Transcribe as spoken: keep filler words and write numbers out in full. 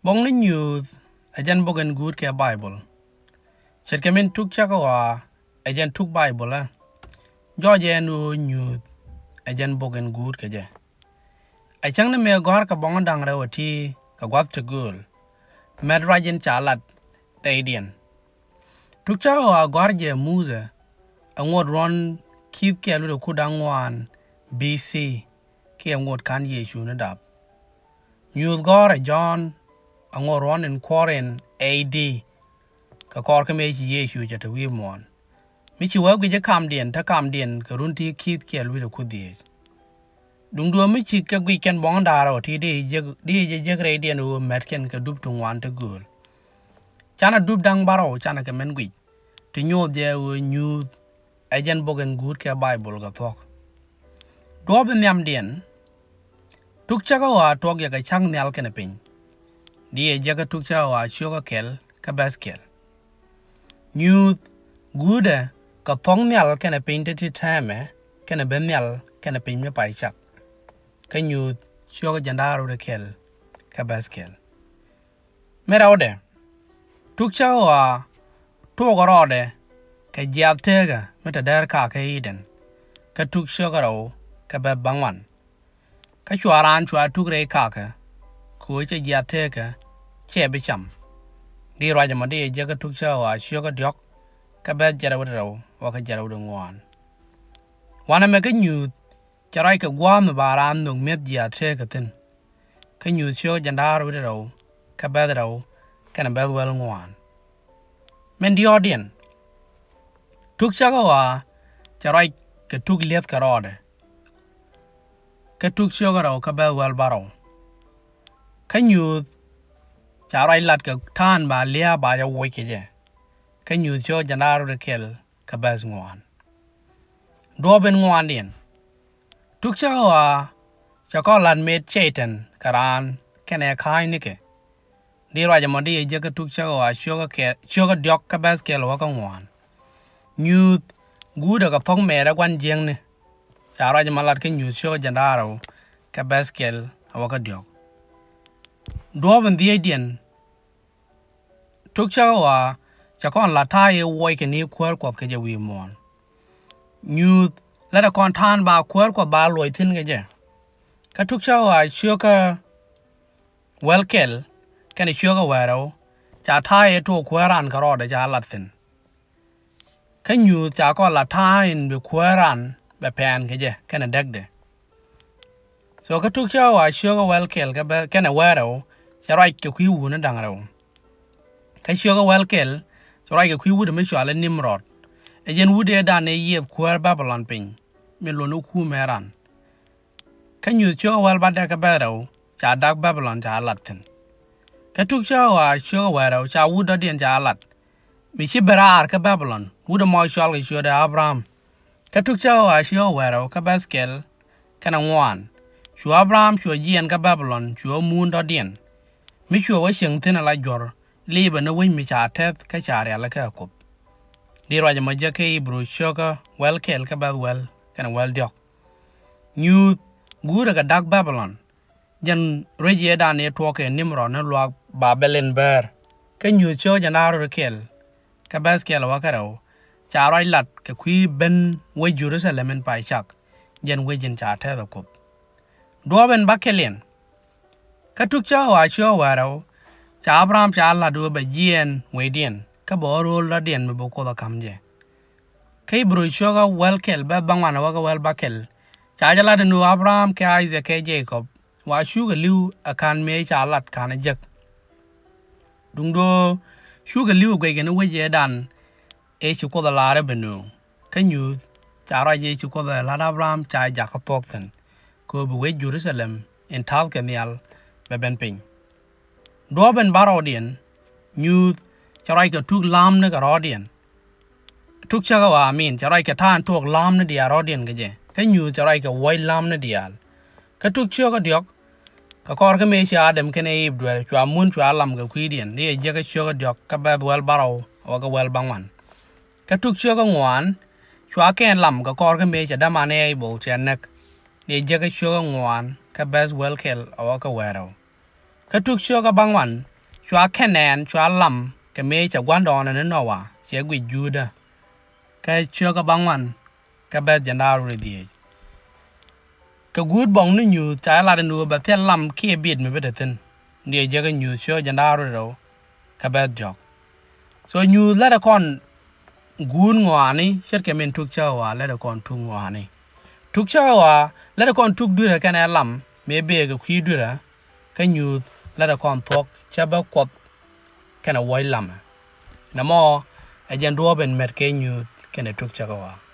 Bok ni Nyuuth ɛ jɛn bok in guut kɛ Baibol. Ce̱tkɛ min tuk cäkä ɣɔaa ɛ jɛn tuk Baibol ɛ, jɔɔc ɛn ɣöö Nyuuth ɛ jɛn bok in guut kɛ jɛ. Ɛ cäŋ ni mëë gɔ̱a̱r kɛ buɔ̱ŋ da̱ŋ rɛw ɛ ti kɛ gua̱th ti gööl, mɛt ruac in ca lat rɛydiɛn. Tuk cäkä ɣɔaa gɔ̱a̱r jɛ Muthɛ ɛ ŋot ruɔ̱n ki̱th kɛl wi̱cdɛ kur da̱ŋ ŋuan B C kiɛ ŋot ka̱n Yecu ni dap. Nyuuth gɔ̱a̱r ɛ Jɔ̱ɔ̱n ɛ ŋot ruɔ̱n in kuɔr in A D, kɛ kɔr kä mëë ci Yecu cɛ te wi̱i̱ muɔ̱ɔ̱n. Mi ci wee guic ɛ kamdiɛn, te kamdiɛn kɛ run ti ki̱th kɛl wi̱cdɛ kur dhieec. Duŋdu mi ci kɛ guic kɛn buɔ̱ŋ da̱ŋ rɛw ti di jɛ jek rɛydiɛn ɣöö mɛt kɛn kɛ dup ti ŋuan ti gööl. Canɛ dup da̱ŋ bärɔw canɛ kɛ min guic. Ti nyooth jɛ ɣöö Nyuuth ɛ jɛn bok in guut kɛ Baibol kɛ thuɔ̱k. Duɔ̱ɔ̱p in nhiamdiɛn. Tuk cäkä ɣɔaa tuɔk yɛ kɛ cak nhial kɛnɛ piny. Di yɛ jek kä tuk cäkä ɣɔaa cio̱kä kɛl kä bɛ̈th kɛl. Nyuuth guutdɛ kɛ thuɔ̱k nhial kɛnɛ piny ti ti tɛmɛ kɛnɛ ben nhial kɛnɛ piny mi pay cak. Kä Nyuuth cio̱kä jiɛn da̱ŋ rɛw wi̱cdɛ kɛl kä bɛ̈th kɛl. Mi rɛwdɛ, tuk cäkä ɣɔaa tuɔɔk rɔɔdɛ kɛ jiath teekä mi te däär kakä Idɛn, kä tuk cio̱kä rɛw kä bɛ̈th bäŋuan. Kä cua raan cua tuk rɛy kakä, kɛ ɣöö cɛ jiath teekä cɛ bi cam. Di ruac ɛmɔ di yɛ jek kä tuk cäkä ɣɔaa cio̱kä diɔ̱k kä bɛ̈th jiɛn rɛw wi̱cdɛ rɛw wä kä jiɛn rɛw wi̱cdɛ ŋuan. Wanɛ mɛ kä Nyuuth cɛ ruac kɛ gua̱a̱th mi ba raan nhök mi̱eth jiath teekä thi̱n. Kä Nyuuth cio̱kä jiɛn da̱ŋ rɛw wi̱cdɛ rɛw kä bɛ̈th rɛw kɛnɛ bɛ̈th wäl ŋuan. Min diɔ̱ɔ̱kdiɛn, tuk cäkä ɣɔaa cɛ ruac kɛ tuk li̱etkɛ rɔɔdɛ. Kä tuk cio̱kä rɛw kä bɛ̈th wäl bärɔw. Kä Nyuuth ca ruac lat kɛ ta̱a̱n ba lia̱a̱ ba jɛ woc kɛ jɛ. Kä Nyuuth cio̱kä jiɛn da̱ŋ rɛw wi̱cdɛ kɛl kä bɛ̈th ŋuan. Duɔ̱ɔ̱p in ŋuandiɛn. Tuk cäkä ɣɔaa cɛ kɔn lat mëë Cɛy-tan kɛ raan kɛnɛ ka̱a̱cnikɛ. Di ruac ɛmɔ di yɛ jek kä tuk cäkä ɣɔaa cio̱kä kɛ, cio̱kä diɔ̱k kä bɛ̈th kɛl wä kä ŋuan. Nyuuth guutdɛ kɛ thuɔ̱k mɛɛrɛ gua̱n jiäkni. Ca ruac ɛmɔ lat kä Nyuuth cio̱kä jiɛn da̱ŋ rɛw kä bɛ̈th kɛl wä kä diɔ̱k. Duɔ̱ɔ̱p in dhieecdiɛn. Tuk cäkä ɣɔaa cɛ kɔn lat ta̱a̱ i̱ wuɔckɛ ni kuäär Kuɔth kɛ jɛ wi̱i̱ muɔ̱ɔ̱n. Nyuuth lätdɛ kɔn ta̱a̱n ba kuäär Kuɔth ba luɔc thi̱n kɛ jɛ. Kä tuk cäkä ɣɔaa cio̱kä wäl kɛl kɛnɛ cio̱kä wäl rɛw, ca ta̱a̱ i̱ tuɔɔk kuäär ran kɛ rɔɔdɛ ca lat thi̱n. Kä Nyuuth ca kɔn lat ta̱a̱ in bi kuäär ran bɛ pɛn kɛ jɛ kɛnɛ däkdɛ. So kä tuk cäkä ɣɔaa cio̱kä wäl kɛl kä bɛ̈th kɛnɛ wäl rɛw, cɛ ruac kɛ kui̱ wutni da̱ŋ rɛw. Kä cio̱kä wäl kɛl cɛ ruac kɛ kui̱ wut mi cɔal i̱ Nimrɔd. Ɛ jɛn wut ëëdan ëë yiëëth kuäär Babilɔn piny, mi luɔ̱n i̱ kumɛ ran. Kä Nyuuth cio̱kä wäl bädäk kä bɛ̈th rɛw, ca da̱k Babilɔn ca lat thi̱n. Kä tuk cäkä ɣɔaa cio̱kä wäl rɛw ca wut dɔ̱diɛn ca lat, mi ci ben raar kä Babilɔn, wut ɛmɔ cɔalkɛ ciötdɛ Abraham. Kä tuk cäkä ɣɔaa cio̱kä wäl rɛw kä bɛ̈th kɛl kɛnɛ ŋuan. Cu Abraham cuɛ jiɛɛn kä Babilɔn, cuɛ wä muun dɔ̱diɛn. Mi cuɛ wä cieŋ thi̱n ala juɔ̱r, liipɛ ni wec mi ca tɛth kä ca rialikä ɛ Kuoth. Di ruac ɛmɔ jek kä Ibru cio̱kä wäl kɛl kä bɛ̈th wäl kɛnɛ wäl diɔ̱k. Nyuuth guutdɛ kɛ da̱k Babilɔn. Jɛn ruec ëëdan ëë tuɔɔk kɛ Nimrɔd ni luaak Babɛl in bäär. Kä Nyuuth cio̱kä jiɛn da̱ŋ rɛw wi̱cdɛ kɛl kä bɛ̈th kɛl wä kä rɛw, ca ruac lat kɛ kui̱ ben wec Jɛ-ru-tha-lɛm in pay cak, jɛn wec in ca tɛth ɛ Kuoth. Duɔ̱ɔ̱p in bäkɛliɛn. Kä tuk cäkä ɣɔaa cio̱kä wäl rɛw, ca Abraham ca lat ɣöö bɛ jiɛɛn wecdiɛn, kä bɛ wä ro̱o̱l dɔ̱diɛn mi bi Kuoth ɛ ka̱m jɛ. Kä Ibru cio̱kä wäl kɛl bɛ̈th bäŋuan wä kä wäl bäkɛl, ca jɛ lat ɛn ɣöö Abraham kɛ Isaac kɛ Jacob wa cukɛ li̱w ɛ ka̱n mëë ca lat ka̱n ɛ jek. Duundɛ ɣöö cukɛ li̱w ɛ guic kɛn wec ëëdan ëë ci Kuoth ɛ lar i̱ bɛ nööŋ. Kä Nyuuth ca ruac ëë ci Kuoth ɛ la̱t Abraham ca jakä thuɔ̱k thi̱n, kɛ ɣöö bi wec Jɛ-ru-tha-lɛm in ta̱thkɛ nhial bɛ ben piny. Duɔ̱ɔ̱p in bärɔwdiɛn, Nyuuth cɛ ruac kɛ tuk la̱a̱mni kɛ rɔ̱ɔ̱diɛn. Tuk cäkä ɣɔaa min cɛ ruac kɛ ta̱a̱ in tuɔɔk la̱a̱mni diaal rɔ̱ɔ̱diɛn kɛ jɛ. Kä Nyuuth cɛ ruac kɛ wuɔ̱c la̱a̱mni diaal. Kä tuk cio̱kä diɔ̱k, kɛ kɔr kä mëë ci Adam kɛnɛ Iip duel, cua mun cua lam kɛ kui̱diɛn. Di yɛ jek kä cio̱kä diɔ̱k kä bɛ̈th wäl bärɔw wä kä wäl bäŋuan. Kä tuk cio̱kä ŋuan, cua Kɛn lam kɛ kɔr kä mëë cɛ däman ɛ Ɛ-bɛl cɛ näk. Di yɛ jek kä cio̱kä ŋuan kä bɛ̈th wäl kɛl wä kä wäl rɛw. Kä tuk cio̱kä bäŋuan, cua kɛn nɛn cua lam kɛ mëë cɛ gua̱ndɔɔŋni ni Nowa cɛ guic juudä. Kä ciökä bäŋuan, kä bɛ̈th jiɛn da̱ŋ rɛw dhieec. Kɛ guut buɔ̱k ni nyuuth ca jɛ lat ɛn ɣöö bɛ thil lam kiɛ bit mi bi te thi̱n. Ni ɛ jek ɛ Nyuuth ciökä jiɛn da̱ŋ rɛw, kä bɛ̈th diɔ̱k. So nyuuth lätdɛ kɔn guut ŋɔaani ce̱tkɛ min tuk cä ɣɔaa lätdɛ kɔn tuk ŋɔaani. Tuk cä ɣɔaa lätdɛ kɔn tuk dui̱rä kɛnɛ lam mëë bëë kɛ kui̱ dui̱rä. Kä nyuuth lätdɛ kɔn thuɔ̱k cä bä Kuɔth kɛnɛ wuɔc lamɛ. Nɛmɔ ɛ jɛn duɔ̱ɔ̱p in mɛt kɛ nyuuth kɛnɛ tuk cä ɣɔaa.